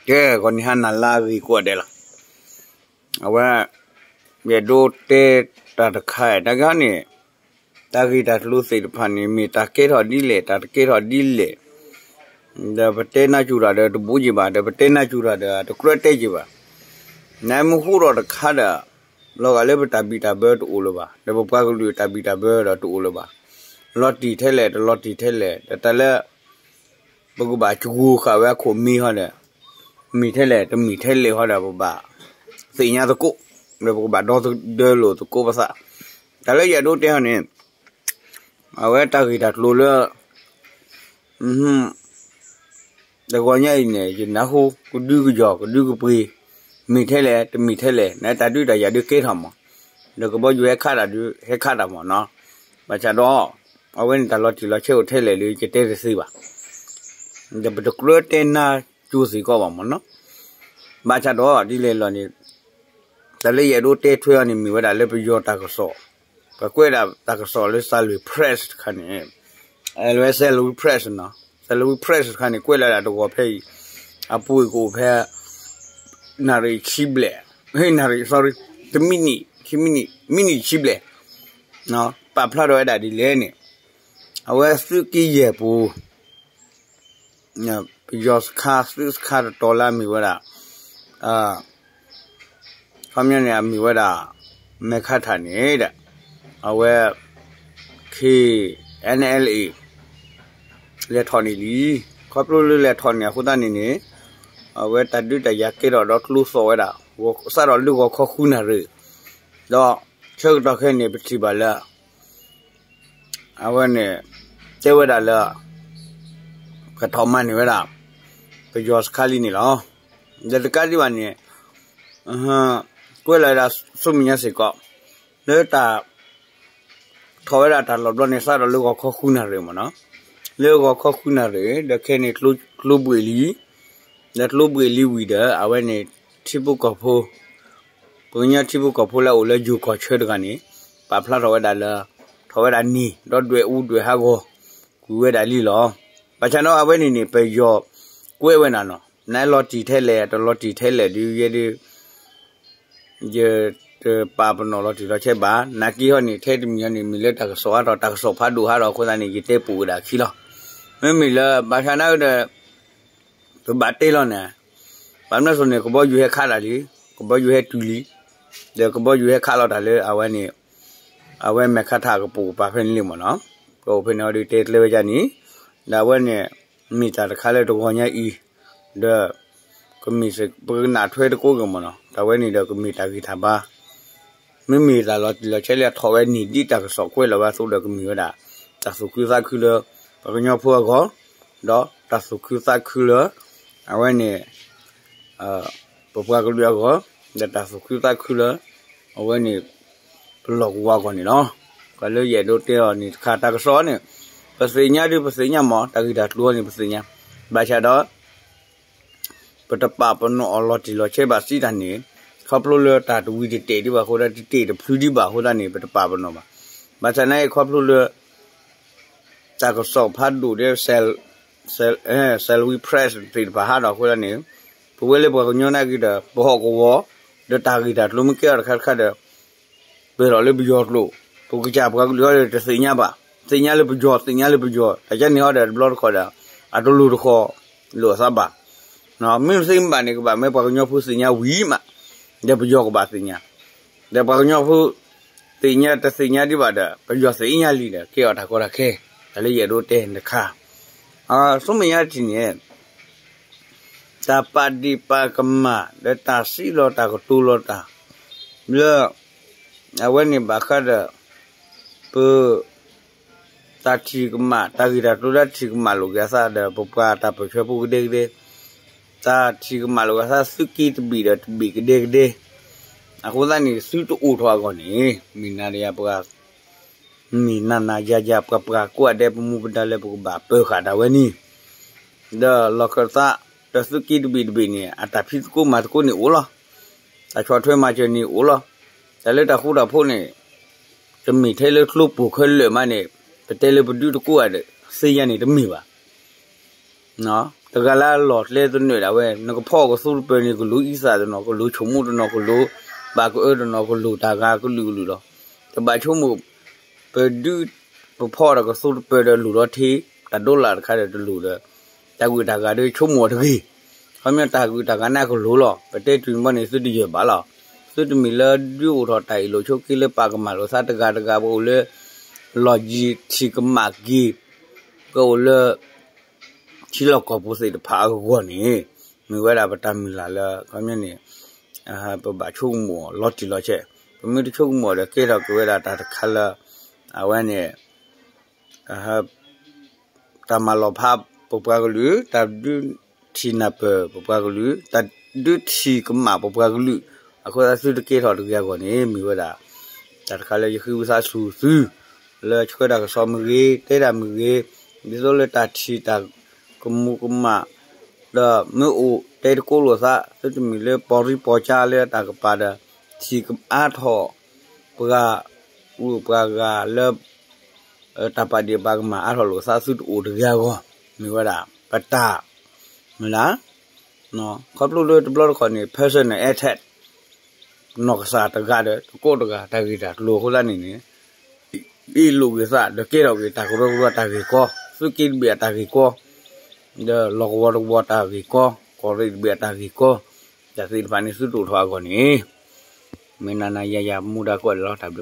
ကဲ ဂီၤနံၤဟါနၤလၢအဂ့ၤကိးဂၤဒဲးလီၤ. အဝဲ ယအဲၣ်ဒိးတဲတၢ်တခါ တၢ်ဂ့ၢ်န့ၣ် တၢ်ဂ့ၢ်တၢ်ကျိၤသ့ၣ်တဖၣ်န့ၣ် မ့ၢ်တၢ်ကဲထီၣ်ဒ်လဲၣ် တၢ်တကဲထီၣ်ဒ်လဲၣ်, ဒီးပတဲနၢ်စူၤတၢ်ဒီးတဘူးက့ၤဘၣ် ဒီးပတဲနၢ်စူၤတၢ်ဒီးတကြၢးတဲက့ၤဘၣ်. နမ့ၢ်ဟူထီၣ်တခါဒီး လီၤဂာ်လၢပတၢ်ဘံၣ်တၢ်ဘၢတအိၣ်လၢၤဘၣ်, ဒီးပပှၤကလုာ်တၢ်ဘံၣ်တၢ်ဘၢဒီးတအိၣ်လၢၤဘၣ်. လီၤတံၢ်ထဲလဲၣ် တလီၤတံၢ်ထဲလဲၣ် ဒီးတၢ်လၢ ပကဘၣ်စူၤဃာ်ဝဲအခိၣ်မ့ၢ်ဟီဒီး မ့ၢ်ထဲလဲၣ် တမ့ၢ်ထဲလဲၣ်ဟီဒီး ပဘၣ်သ့ၣ်ညါသကိး, ဒီးပကဘၣ်ဒီသဒၢလိာ်သကိးပသး. တၢ်လၢယအဲၣ်ဒိးတဲဟီန့ၣ် အဝဲတၢ်ဂ့ၢ်တၢ်ကျိၤလၢ တဂီၤညါအံၤန့ၣ် ယနၢ်ဟူကဒုကယီၤ ကဒုကပှ့ၤ, မ့ၢ်ထဲလဲၣ် တမ့ၢ်ထဲလဲၣ် နတၢ်ဒုးတၢ်ယၤဒုးကဲထီၣ်မး, ဒီးကဘီယူၤဟဲခးတၢ်ဒုး ဟဲခးတၢ်မးနီၤ. ဘၣ်ဆၣ်ဒီး အဝဲန့ၣ်တၢ်လီၤတံၢ်လီၤဆဲးအိၣ်ထဲလဲၣ်လၢယတဲတသ့ဘၣ်, ဒီးပတကြၢးတဲနၢ်ကၠိသ့ၣ်ကီးဘၣ်မးနီၤ. ဘၣ်ဆၣ်ဒီးဒ်လဲၣ်လီၤန့ၣ် တၢ်လၢယအဲၣ်ဒိးတဲထွဲအီၤန့ၣ် မ့ၢ်ဝဲဒၣ်လၢပယီၤတၢ်ကစီၣ်, ပကွဲးဒၣ်တၢ်ကစီၣ်လၢ Salween Press တခါန့ၣ်, Salween Press နီၤ, Salween Press တခါန့ၣ် ကွဲးလီၤဒၣ်တဂီၤဖဲအံၤ, အပူၤကွံာ်ကအိၣ်ဖဲ နၣ်ရံၣ်ဆံဘျဲၣ်, နၣ်ရံၣ် sorry, တမံးနံး ခံမံးနံး မံးနံးဆံဘျဲၣ်, ပာ်ဖျါထီၣ်ဝဲဒၣ်ဒ်လဲၣ်န့ၣ်, အဝဲသုးက့ယဲၢ်ပူၤ ပယီၤစခါသုးစခါတတီၤလၢအမ့ၢ်ဝဲဒၣ် ခီပညီန့ၣ် အမ့ၢ်ဝဲဒၣ် မဲၣ်ခါထၣ်န့ၣ်ဒီး အဝဲ KNLA လဲၤထီၣ်န့ၢ်လံ. ခီဖျိလၢလဲၤထီၣ်န့ၢ်အဃိသတးန့ၣ်န့ၣ် အဝဲတၢ်ဒုးတၢ်ယၤကဲထီၣ်ဒီးကျိသီၣ်ဝဲဒၣ် စးထီၣ်လၢဂီၤခီဃုနၣ်ရံၣ် ဒီးဆၢကတီၢ်ခဲအံၤန့ၣ် ပထံၣ်ဘၣ်လၢ အဝဲန့ၣ် တဲဝဲဒၣ်လၢ ကထီၣ်မၤန့ၢ်ဝဲဒၣ် ပယီၤစခါလံန့ၣ်လီၤ. ဒီးတကးဒံးဘၣ်န့ၣ် ကွဲးလီၤဝဲဒၣ်ဆူမဲာ်ညါစ့ၢ်ကီး လၢတၢ် ထီၣ်ဝဲဒၣ်တၢ်လီၤဘျီန့ၣ် စးထီၣ်လၢဂီၤခီဃုနၣ်ရံၣ်မ့ၢ်နီၤ, လၢဂီၤခီဃုနၣ်ရံၣ် ဒီးခဲအံၤန့ၣ် ကျိဘှံးလံ, ဒီးကျိဘှံးလံဝံၤဒီး အဝဲန့ၣ် ထံဖိကီၢ်ဖိ ပှၤကညီထံဖိကီၢ်ဖိလၢအအိၣ်လၢယိၤကီၢ်ဆၢတဂၤန့ၣ် ပာ်ဖျါထီၣ်ဝဲဒၣ်လၢ ထီၣ်ဝဲဒၣ်န့ၣ် ဒီးဒွဲၣ်အူဒွဲၣ်ဟးဂီၤ ကွံာ်ဝဲဒၣ်လံလီၤ. ဘၣ်ဆၣ်ဒီးအဝဲန့ၣ်န့ၣ် ပယီၤကွဲးဝဲဒၣ်နီၤ, နလီၤတံၢ်ထဲလဲၣ် တလီၤတံၢ်ထဲလဲၣ်ဒုးယဲဒုး ယတပာ်ပနီၣ်လီၤတံၢ်လီၤဆဲးဘၣ်. နာ်က့ဟီန့ၣ် ထဲတမံၤဟီန့ၣ် မ့ၢ်လၢတၢ်ကစီၣ်ဟးထီၣ် တၢ်ကစီၣ်ဖးဒိၣ်ဟးထီၣ်အဃိသတးန့ၣ် ယတဲပိာ်ဝဲဒၣ်အခံလီၤ. မ့မ့ၢ်လၢဘၣ်ဆၣ်နာ်က့ဒီး ပဘၣ်တဲလီၤန့ၣ်, ဘၣ်မနုၤအဃိန့ၣ် ကဘီယူၤဟဲခးတၢ်လံ, ကဘီယူၤဟဲတုၤလံ, ဒီးကဘီယူၤဟဲခးလီၤတၢ်လၢအဝဲန့ၣ် အဝဲမဲာ်ခါထးကပိာ်ကပၤဖဲန့ၣ်လံမ့ၢ်နီၤ, ပအိၣ်ဖဲန့ၣ်အီၤဒုးတဲကျဲဝဲဒ်န့ၣ်, ဒီးအဝဲန့ၣ် မ့ၢ်တၢ်တခါလၢတဂီၤညါအံၤ, ဒီး ကမ့ၢ်ပကနၣ်ထွဲတကိးဂ့ၤမ့ၢ်နီၤ, တၢ်ဝဲန့ၣ်ဒီးကမ့ၢ်တၢ်ဂံၢ်တၢ်ဘါ မ့မ့ၢ်တၢ်လီၤတံၢ်လီၤဆဲးလၢအထီၣ်ဝဲန့ၣ် ဒ်တၢ်ကစီၣ်ကွဲးလီၤဝဲအသိးဒီးကမ့ၢ်ဝဲဒၣ် တၢ်သူၣ်ခုသးခုလၢ ပှၤကညီဖိအဂီၢ်, ဒီးတၢ်သူၣ်ခုသးခုလၢ အဝဲန့ၣ် ပပှၤကလုာ်အဂီၢ်, ဒီးတၢ်သူၣ်ခုသးခုလၢ အဝဲန့ၣ် ပလီၢ်ကဝီၤအဂီၢ်န့ၣ်လီၤ. ပှၤလၢယအဲၣ်ဒိးတဲအီၤန့ၣ်တခါ တၢ်ကစီၣ်န့ၣ် ပသ့ၣ်ညါဒုးပသ့ၣ်ညါမး, တၢ်ဂ့ၢ်တၢ်ကျိၤန့ၣ်ပသ့ၣ်ညါ, ဘၣ်ဆၣ်ဒီး ပတပာ်ပနီၣ်အီၤလီၤတံၢ်လီၤဆဲးဘၣ်စံးတၢ်န့ၣ်, ခီဖျိလၢတၢ်တဝံၤတတဲာ်ဒံးဘၣ်အဃိသတး တတဲာ်တဖျုဒံးဘၣ်အဃိသတးန့ၣ် ပတပာ်ပနီၣ်ဘၣ်. ဘၣ်ဆၣ်နာ်က့ခီဖျိလၢ တၢ်ကစီၣ်ဖးဒိၣ်ဒီး Salween Press သ့ၣ်တဖၣ်ဟးထီၣ်အဃိသတးန့ၣ်, ပဝဲလၢပှၤကညီနာ်က့ဒီး ပဟီၣ်ကဝီၤ ဒီးတၢ်ဂ့ၢ်တၢ်ကျိၤမ့ၢ်ကဲထီၣ်တခါတခါဒီး ပာ်ထီၣ်လၢပယီၤကျိာ်, ပကစၢ်ပှၤကလုာ်ဟီဒီးတသ့ၣ်ညါဘၣ်, သ့ၣ်ညါလၢပယီၤ သ့ၣ်ညါလၢပယီၤ, တၢ်ကန့ၣ်ဟီဒီးတဘျီတခီၣ်ဒီး အတလိၤတဃီၤလိာ်အသးဘၣ်. မ့ၢ်သ့မ့ၢ်ဘၣ်န့ၣ် ကဘၣ်မ့ၢ်ပှၤကညီဖိသ့ၣ်ညါဝံၤမး, ဒီးပယီၤကဘၣ်သ့ၣ်ညါ, ဒီးပှၤကညီဖိ သ့ၣ်ညါတသ့ၣ်ညါဒံးဘၣ်ဒီး ပယီၤသ့ၣ်ညါလံဒီး ကဲအီၤတၢ်ကီတၢ်ခဲ, တၢ်လၢယအဲၣ်ဒိးတဲန့ၣ်တခါ, ဆူမဲာ်ညါတထံၣ်န့ၣ် တၢ်ပာ်ဒ့ၣ်ပာ်ကမၣ် ဒီးတၢ်စံးလီၤတၢ်ကတိၤလီၤတၢ် လၢ အဝဲန့ၣ်ဘၣ်ဃးဒီး ပ တၢ်ထံၣ်ကမၣ် တၢ်ဂ့ၢ်တၢ်ကျိၤလၢထံၣ်ကမၣ်လိာ်က့ၤအသးဒီး ပပှၤတၢ်ပၢၢ်ဆၢဖိကဒဲကဒဲ, တၢ်ထံၣ်ကမၣ်လိာ်က့ၤအသးသုးက့တဘ့ၣ်ဒီးတဘ့ၣ်ကဒဲကဒဲ, အဃိသတးန့ၣ် သုတအိၣ်ထီၣ်အဂီၢ်န့ၣ် မ့ၢ်နၤဒီးယၤပှၤ မ့ၢ်နၤနၤယၤယၤ ပှၤပှၤကိးဂၤဒဲးပမူပဒါလၢပကဘၣ်ပၢၤဃာ်ဒၣ်ဝဲန့ၣ်, ဒီးလီၢ်ခၢၣ်သး ဒီးသုးက့တဘ့ၣ်တဘ့ၣ်န့ၣ် အတၢ်ဖံးသကိးမၤသကိးန့ၣ်အိၣ်လီၤ. တၢ်ဆီၣ်ထွဲမၤစၢၤန့ၣ်အိၣ်လီၤ. တၢ်လၢတၢ်ဃူတၢ်ဖိးန့ၣ် တမ့ၢ်ထဲလၢကျိပိာ်ခဲလၢာ်မးန့ၣ် ပတဲလၢပဒုးတကိးဂၤဒီး သ့ၣ်ညါန့ၣ်တမ့ၢ်ဘၣ်. တဂၤလၢအလီၤကျဲသနၢၣ်ဒၣ်ဝဲ နကဖီၣ်ကသူတပၢၤန့ၣ် ကလူၤအံသၣ်တနီၤ ကလူၤဆိကမိၣ်တနီၤ ကလူၤပာ်ကအၢတနီၤ ကလူၤတၢ်ဂၤကလုာ်ကလုာ်လီၤ. တဘၣ်ဆိကမိၣ် ပဒုး ပဖီၣ်ဒီးကသူတပၢၤဒီးလူၤလီၤထံ တၢ်ဒိလၣ်တခါဒီးတလူၤဒီး တၢ်ဂုာ်တၢ်ဂၤဒီးဆိကမိၣ်အီၤတဂ့ၤ. ခီပညီတၢ်ဂုာ်တၢ်ဂၤန့ၣ်ကလူၤလီၤ. ပတဲတုၤန့ၣ်ဘၣ်န့ၣ် သုတယၢၢ်ဘၣ်လီၤ. သုတမ့ၢ်လၢဒုးအိၣ်ထီၣ်တၢ်အ့ၣ်လိာ်ဆိးက့လၢပာ်ကမၣ်လိာ်သးတဂၤတဂၤ ပအိၣ်လၢ လီၢ်ယံၤထံၣ်ကမၣ်က့ၤ ပအိၣ်လၢ ထံလီၢ်ကီၢ်ပူၤသ့ၣ်တဖၣ်အဂီၢ်န့ၣ် မ့ၢ်ဝဲဒၣ်ပတၢ်မုၢ်လၢ်လၢ ခီပညီန့ၣ် ပဘၣ်ဆိကမိၣ်အီၤလီၤတံၢ်လီၤဆဲး, ပမ့ၢ်တဆိကမိၣ်ဒီးကဲထီၣ်က့ၤဝဲဒၣ်တၢ်တခါလၢ အဝဲန့ၣ် တၢ်မၤလီၤဖးပပှၤကလုာ်, တၢ်ဒုးထံၣ်နၢ်ပၢၢ်ပပှၤကလုာ်, တၢ်ဒုးထံၣ်ကမၣ်ပပှၤကလုာ်, အဃိသတးသုတကဲထီၣ်တဂ့ၤအဂီၢ်န့ၣ် မ့ၢ်ဝဲဒၣ် တၢ်တခါလၢယဃ့ဝံသးစူၤသု လၢဆှၢတၢ်ကစီၣ်မ့ၢ်ဂ့ၤ, တဲတၢ်မ့ၢ်ဂ့ၤ, ဒ်သိးလၢတၢ်ထံၣ်တၢ်ကမူၤကမၣ် ဒီးမ့ၢ်အိၣ်တဲတကိးလိာ်သး သုတမ့ၢ်လၢပီၤရံပီၤကါလၢတၢ်ကပၤဒီး ထံၣ်အါထီၣ် ပှၤ အိၣ်ပှၤဂၤလၢ တၢ်ပာ်ဒ့ၣ်ပာ်ကမၣ်အါထီၣ်လိာ်သးသုတအိၣ်တဂ့ၤအဂီၢ် မ့ၢ်ဝဲဒၣ် ပတၢ် မ့ၢ်ဒၣ် ခီဖျိလၢတဘျီတခီၣ်န့ၣ် personal attack နီၢ်ကစၢ်တဂၤဒီး တကိးတဂၤ တၢ်ဂ့ၢ်တၢ်ကျိၤအဃိသတးန့ၣ်န့ၣ် အ့ၣ်လိာ်က့ၤသး ဒီးကဲထီၣ်က့ၤတၢ်ကရၢကရိတၢ်ဂ့ၢ်ကီ, သုးက့တဘ့ၣ်အတၢ်ဂ့ၢ်ကီ, ဒီးလီၢ်ကဝီၤတဝီၤတၢ်ဂ့ၢ်ကီ, ကီၢ်ရ့ၣ်တဘ့ၣ်အတၢ်ဂ့ၢ်ကီ, တၢ်သ့ၣ်တဖၣ်န့ၣ်သုတအိၣ်ထီၣ်အဂီၢ်န့ၣ် မ့ၢ်နၤနၤယၤယၤမူဒါကိးဂၤဒဲးလီၤ. တၢ်ဘျုး